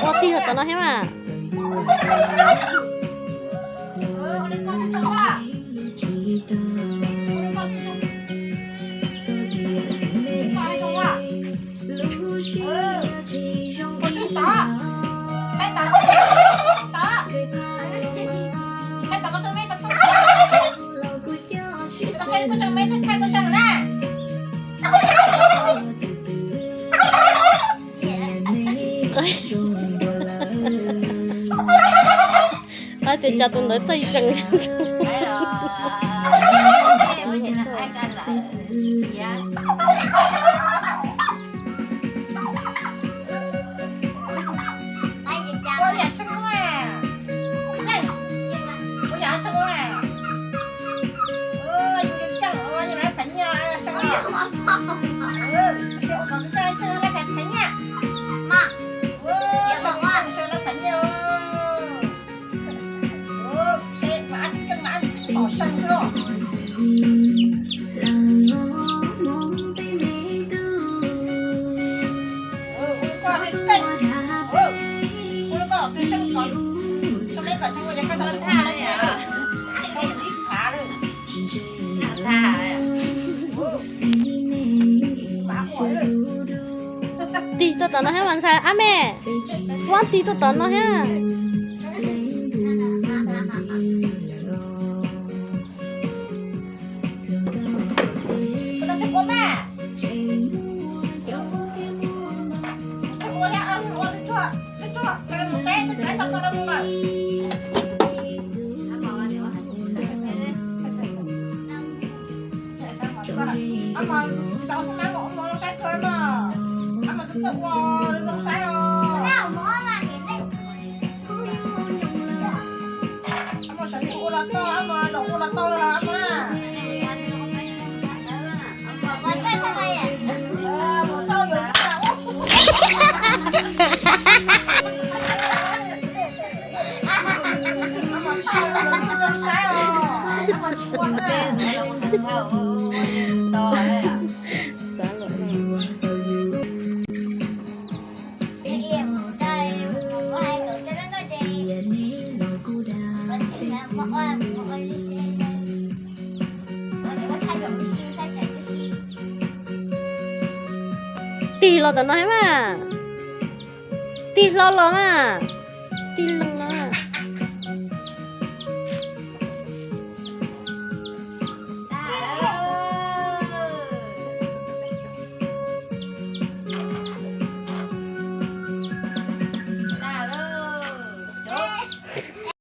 Ua tig los tom no thiab mas. Qab tias cov tus ntawd txawj zees. Tig tuaj tom no thiab mas ntxhais ab me. Fuab tig tuaj tom no thiab. Tig los tom no thiab mas. Tig hlo los mas. Tig los.